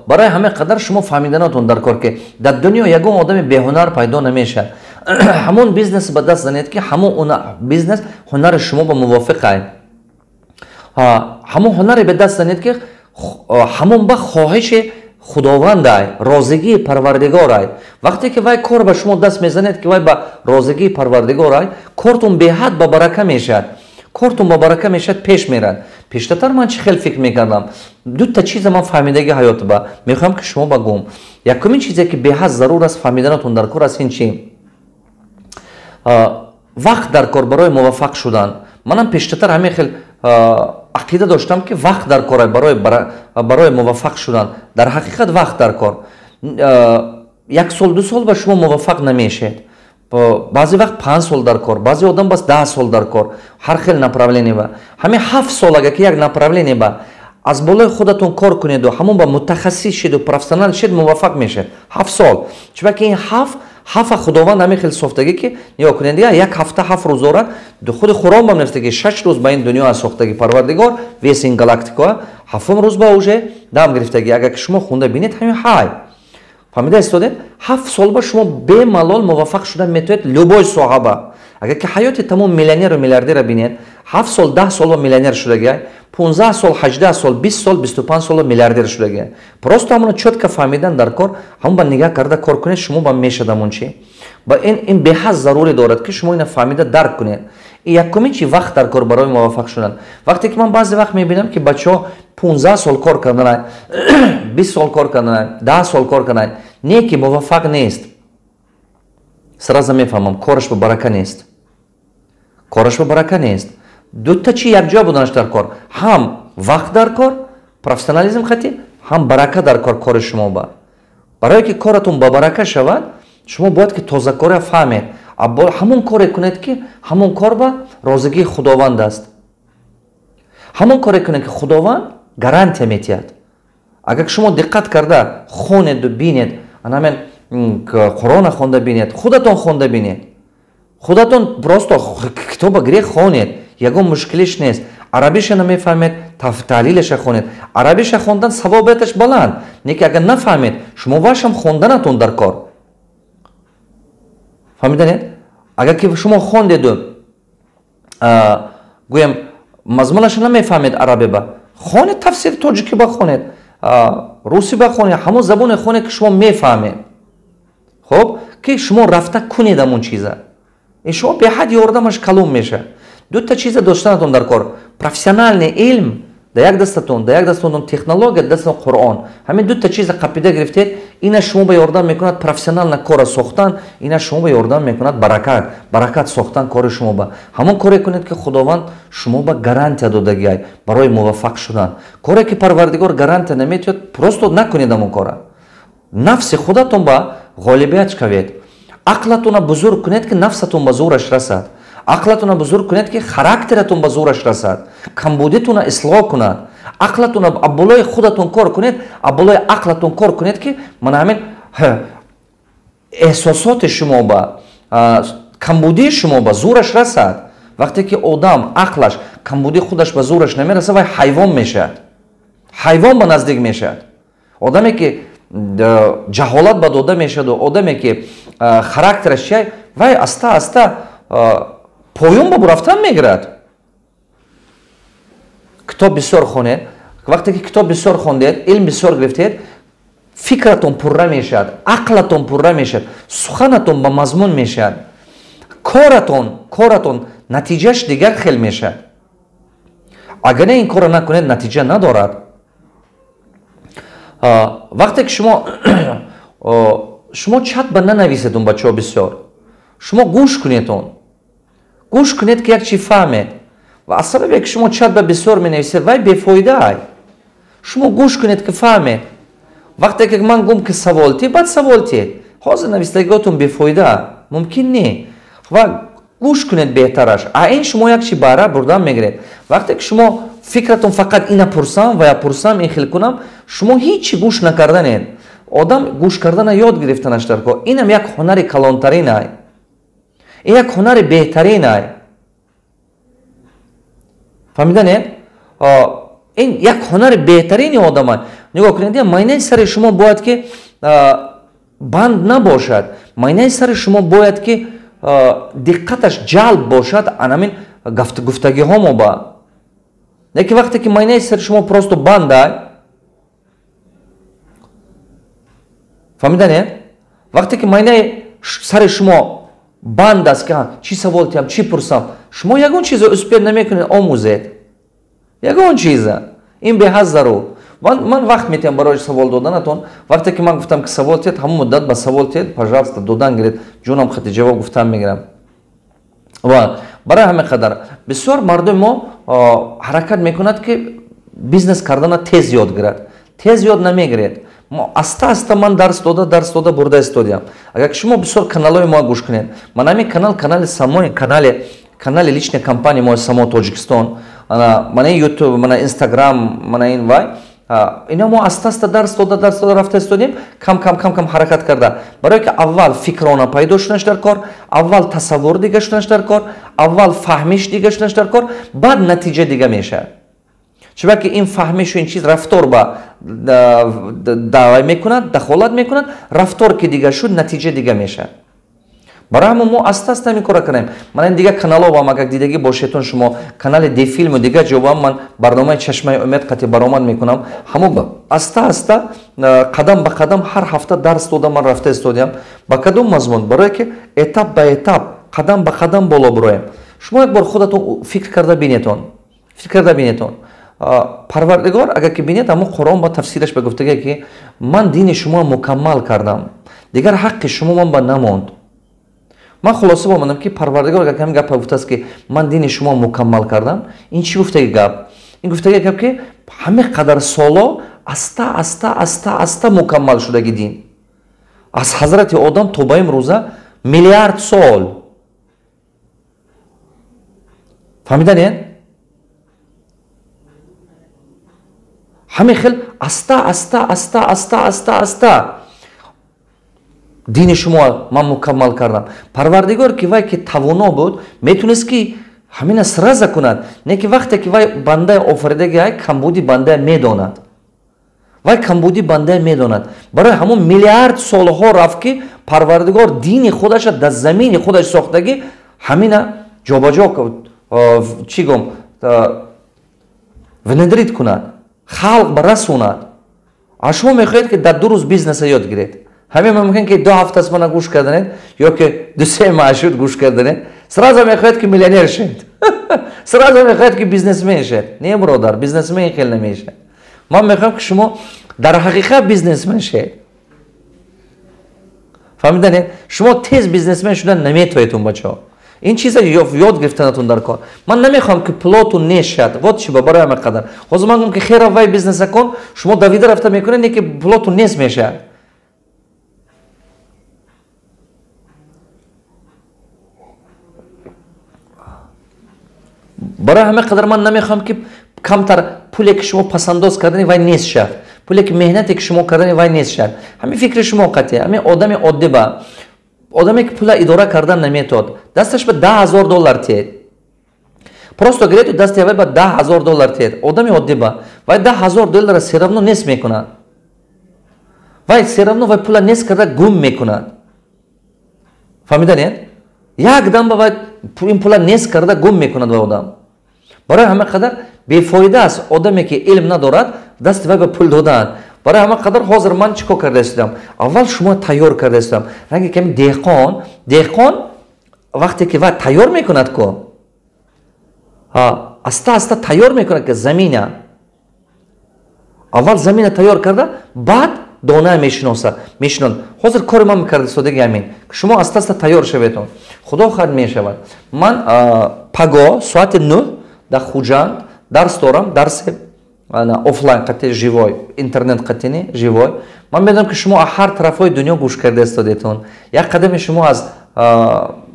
Барои ҳама қадар шумо фаҳмиданатон дар кор, ки дар дунё ягон одами беҳунар пайдо намешавад. Ҳамон бизнес ба даст занед, ки ҳамон бизнес ҳунари шумо ба мувофиқ ай. Ҳамон ҳунаре ба даст занед, ки ҳамон ба хоҳиши Худованд ай, розигии Парвардигор ай. Вақте ки вай кор ба шумо даст мезанед, ки вай ба розигии Парвардигор ай, кортун беҳад ба барака мешавад, кортун ба барака мешавад, пеш мерад. Пештатар ман чӣ хел фикр мекардам? Дута чиза ман фаҳмидаги ҳаёт ба мехоҳам, ки шумо ба гум. Якумин чизе, ки беҳад зарур аст фаҳмиданатон дар кор аст, ин чи? Вақт дар кор барои муваффақ шудан. Манам пештатар ҳамин хел ақида доштам, ки вақт дар кор барои муваффақ шудан. Дар ҳақиқат вақт дар кор. Як сол, 2 сол ба шумо муваффақ намешед. Баъзе вақт 5 сол дар кор, баъзе одам бас 10 сол дар кор, ҳар хел направление ба. Ҳамин 7 сол агар ки як направление ба аз болои худатон кор кунеду ҳамон ба мутахассис шеду, профессионал шед, муваффақ мешед 7 сол. Чунки ин ҳафт ҳафа Худованд ҳамин хел сохтагӣ, ки нигоҳ кунед, як ҳафта 7 рӯз дорад. Худи Қуръон ба навиштагӣ, 6 рӯз ба ин дунё сохтагӣ Парвардигор, весь ин галактика, ҳафтум рӯз ба уже дам гирифтагӣ. Агар ки шумо хунда бинед, ҳамин ҳай фаҳмида истодед. 7 сол ба шумо бемалол муваффақ шуда метавонед любой соҳаба. Агар ки ҳаёти тамом миллионеру миллиардера бинед, 7 сол, 10 сол ба миллионер шудагиай, 15 сол, 18 сол, 20 сол, 25 сол миллиардер шудагиай. Просто ҳамоно чётко фаҳмидан дар кор, ҳамон ба нигаҳ карда кор кунед, шумо ба мешад ҳамон чи ба ин беҳад зарурӣ дорад, ки шумо ина фаҳмида дарк кунед. Якумин чи? Вақт дар кор барои муваффақ шудан. Вақте ки ман баъзе вақт мебинам, ки бачаҳо 15 сол кор карданай, 20 сол кор карданай, 10 сол кор карданай, не ки муваффақ нест, сразу мефаҳмам, кораш ба барака нест, кораш ба барака нест. Дута чи якҷоя буданаш дар кор: ҳам вақт дар кор, профессионализм хати, ҳам барака дар кор кори шумо ба. Барое ки коратон ба барака шавад, шумо бояд ки тозакория фаҳмед, ҳамон коре кунед, ки ҳамон кор ба розигии Худованд аст, ҳамон коре кунед, ки Худованд гарантия метиҳад. Агар шумо диққат карда хонеду бинед, анамен Қуръона хонда бинед, худатон хонда бинед, худатон просто китоба гире хонед, ягон мушкилиш нест. Арабиша намефаҳмед, таҳлилаша хонед. Арабиша хондан савобияташ баланд, не ки агар нафаҳмед, шумо вашам хонданатон дар кор. Фаҳмиданед? Агар ки шумо хондеду, гӯям, мазмунаша намефаҳмед, арабиба хонед, тафсири тоҷикӣ ба хонед, русӣ ба хонед, ҳамон забоне хонед, ки шумо мефаҳмед. Хоб, ки шумо рафта кунед ҳамон чиза, ин шумо беҳад ёрдамаш калон мешавад. Дута чиза доштанатон дар кор: профессиональный илм дар як дастатон, дар як дастатон технология, дастатон Қуръон. Ҳамин дута чиза қапида гирифтед, ина шумо ба ёрдам мекунад профессионально кора сохтан, ина шумо ба ёрдам мекунад баракат сохтан кори шумо ба. Ҳамон коре кунед, ки Худованд шумо ба гарантия додагиай барои муваффақ шудан. Коре ки Парвардигор гарантия наметиҳад, просто накунед ҳамон кора. Нафси худатон ба ғолибият шавед, ақлатона бузург кунед, ки нафсатон ба зӯраш расад. Ақлатона бузург кунед, ки характератон ба зӯраш расад, камбудитона ислоҳ кунад. Ақлатона болои худатон кор кунед, болои ақлатон кор кунед, ки мана ҳамин эҳсосоти шумо ба, камбудии шумо ба зӯраш расад. Вақте ки одам ақлаш камбудии худаш ба зӯраш намерасад, вай ҳайвон мешавад, ҳайвон ба наздик мешавад. Одаме ки ҷаҳолат ба дода мешаваду одаме ки характераш чиай, вай аста аста поён ба бурафтан мегирад. Китоб бисёр хонед. Вақте ки китоб бисёр хондед, илм бисёр гирифтед, фикратон пурра мешавад, ақлатон пурра мешавад, суханатон ба мазмун мешавад, коратон натиҷааш дигар хел мешавад. Агар не, ин корро накунед, натиҷа надорад. Вақте ки шумо чат ба нанависедун, бачаҳо, бисёр шумо гӯш кунедон, гӯш кунед, ки як чи фаҳмед. Ва аз сабабе ки шумо чат ба бисёр менависед, вай бефоида. Шумо гӯш кунед, ки фаҳмед. Вақте ки ман гум, ки савол ти, баъд савол тиед. Ҳозир навистагиотон бефоида мумкин не, ва гӯш кунед беҳтараш. А ин шумо як чи баҳра бурдан мегиред. Вақте ки шумо фикратон фақат ина пурсам ва я пурсам, ин хел кунам, шумо ҳеҷ гӯш накарданед. Одам гӯш кардана ёд гирифтанаш дар кор. Инам як ҳунари калонтаринай, ин як ҳунари беҳтаринай. Фаҳмиданед? Ин як ҳунари беҳтарини одама. Нигоҳ кунед, майнаи сари шумо бояд ки банд набошад. Майнаи сари шумо бояд ки диққаташ ҷалб бошад анамин гуфтагиҳо мо ба. Лекин вақте ки майнаи сари шумо просто банда, фаҳмиданед? Вақте ки майнаи сари шумо банд аст, ки чӣ савол тиям, чӣ пурсам, шумо ягон чизо успед намекунед омӯзед. Ягон чиза. Ин беҳад зарур. Ман вақт метиҳам барои савол доданатон. Вақте ки ман гуфтам ки савол тиҳед, ҳамон муддат ба савол тиҳед, пожалуйста, додан гиред. Ҷонам хати ҷавоб гуфтан мегирам. Ва барои ҳамин қадар бисёр мардуми мо ҳаракат мекунад ки бизнес кардана тез ёд гирад. Тез ёд намегиред. Мо аста-аста ман дарс дода бурда истодиям. Агар ки шумо бисёр каналҳои мо гӯш кунед, ман ҳамин канал, канали самои, канали личная компания мо Само Тоҷикистон, мана ин YouTube, мана Instagram, мана ин вай, ино мо аста-аста дарс дода рафта истодем, кам-кам ҳаракат карда. Барое ки аввал фикрона пайдо шуданаш дар кор, аввал тасаввур дига шуданаш дар кор, аввал фаҳмиш дига шуданаш дар кор, баъд натиҷа дига мешавад. Чунки ин фаҳмишу ин чиз рафтор ба даъва мекунад, дахолат мекунад, рафтор ки дига шуд, натиҷа дига мешавад. Барои ҳамон мо аста-аста ҳамин кора кардем. Ман ин дигар каналҳо агар дидагӣ бошедтон шумо канали Дефилму дигар ҷоба ман барномаи Чашмаи Умед қати баромад мекунам. Ҳамон аста-аста қадам ба қадам ҳар ҳафта дарс дода ман рафта истодиям. Ба кадом мазмун? Барое ки этап ба этап, қадам ба қадам боло бироем. Шумо як бор худатон фикр карда бинетон. Фикр карда бинетон. Парвардигор агар ки бинед, ҳамон Қуръон ба тафсираш ба гуфтагие ки ман дини шумо мукаммал кардам. Дигар ҳаққи шумо ман ба намонд. Ман хулоса омадам ки Парвардигор агар ҳамин гапа гуфтааст ки ман дини шумо мукаммал кардам, ин чӣ гуфтаги гап? Ин гуфтаги гап ки ҳамин қадар соло аста аста аста аста мукаммал шудаги дин. Аз ҳазрати Одам то ба имрӯза миллиард сол. Фаҳмиданед? Ҳамин хел аста аста аста аста аста аста дини шумо ман мукаммал кардам. Парвардигор ки вай ки тавоно буд, метунист ки ҳамина сраза кунад. Не ки вақте ки вай бандаи офаридаги ай, камбуди бандая медонад. Вай камбуди бандая медонад. Барои ҳамон миллиард солҳо рафт ки Парвардигор дини худаша дар замини худаш сохтагӣ ҳамина ҷобаҷо чӣ гум внедрит кунад, халқ ба расонад. А шумо мехоҳед ки дар 2 рӯз бизнеса ёд гиред. Ҳамин мумкин ки 2 ҳафта аст мана гӯш карданед, ё ки 2-3 маҳ шуд гӯш карданед, сразу мехоҳед ки миллионер шед. Сразу мехоҳед ки бизнесмен шед. Не, бародар, бизнесмен хел намешавад. Ман мехоҳам ки шумо дар ҳақиқат бизнесмен шед. Фаҳмиданед? Шумо тез бизнесмен шудан наметавонед, бачаҳо. Ин чиза ёд гирифтанатон дар кор. Ман намехоҳам ки пулотун нешад. Вот чи ба барои ҳамин қадар. Ҳозир ман гӯям ки хера вай бизнеса кун, шумо давида рафта мекунед, не ки пулотун нест мешавад. Барои ҳамин қадар ман намехоҳам ки камтар пуле ки шумо пасандоз кардани вай нест шавад. Пуле ки меҳнате ки шумо кардани вай нест шавад. Ҳамин фикри шумо қатъи, ҳамин одами оддӣ ба одаме ки пула идора кардан наметавонад, дасташ ба $10,000 тиҳед. Просто гиреду дасти вай ба $10,000 тиҳед. Одами оддӣ ба вай $10,000 все равно нест мекунад. Вай все равно вай пула нест карда гум мекунад. Фаҳмиданед? Як дам ба вай ин пула нест карда гум мекунад вай одам. Барои ҳама қадар бефоида аст одаме ки илм надорад, дасти вай ба пул додаанд. Барои ҳама қадар ҳозир ман чӣ кор карда истодам? Аввал шумо тайёр карда истодам. Ранги ками деҳқон вақте ки вай тайёр мекунад ку, аста аста тайёр мекунад ки замина. Аввал замина тайёр карда, баъд дона мешиносад, мешинонад. Ҳозир кори ман карда истодаги ҳамин. Шумо аста аста тайёр шаветон. Худо хоҳад мешавад. Ман паго соати 9 дар Хуҷанд дарс дорам, дарси офлайн қати живой, интернет қатини живой. Ман медонам ки шумо аз ҳар тарафҳои дунё гӯш карда истодетон. Як қадами шумо аз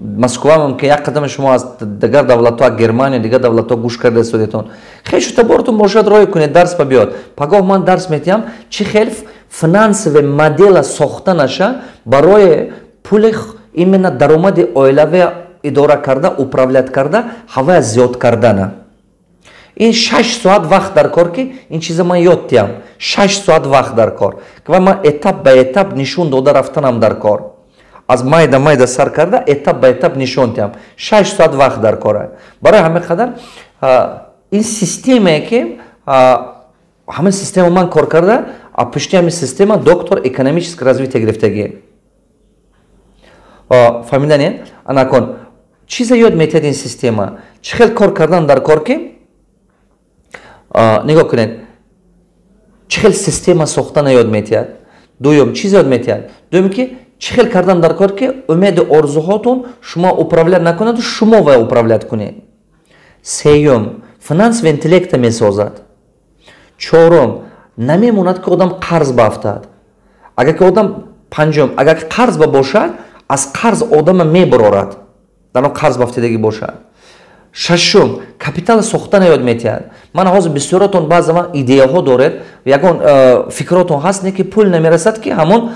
Москва мумкин, як қадами шумо аз дигар давлатҳо, аз Германия, дигар давлатҳо гӯш карда истодетон. Хешу таборотон бошад, рой кунед, дарс ба биёд. Пагоҳ ман дарс метиҳам, чӣ хел финансовый модела сохта наша барои пули именно даромади оилавӣ идора карда, управлять карда, ҳавая зиёд кардана. Ин 6 соат вақт дар кор, ки ин чиза ман ёд диҳам. 6 соат вақт дар кор ва ман этап ба этап нишон дода рафтанам дар кор, аз майда майда сар карда, этап ба этап нишон диҳам. 6 соат вақт дар кора. Барои ҳамин қадар ин системае, ки ҳамин система ман кор карда, а пушти ҳамин система доктор экономическое развитие гирифтагӣ. Фаҳмидане? Анакон чизе ёд метиҳад ин система, чӣ хел кор кардан дар кор, ки нигоҳ кунед, чӣ хел система сохтана ёд метиҳад. Дуюм, чиз ёд метиҳад. Дуюм, ки чӣ хел кардан дар кор, ки умеду орзуҳотон шумо управлять накунаду шумо вай управлять кунед. Сеюм, финансовый интеллекта месозад. Чорум, намемонад, ки одам қарз баафтад. Агар ки одам, панҷум, агар ки қарз ба бошад, аз қарз одама мебарорад, дар он қарз бафтидагӣ бошад. Шашум, капитал сохтана ёд метиҳад. Ман ҳозир бисёротон баъзе вақт идеяҳо доред, ягон фикротон ҳаст, не ки пул намерасад, ки ҳамон.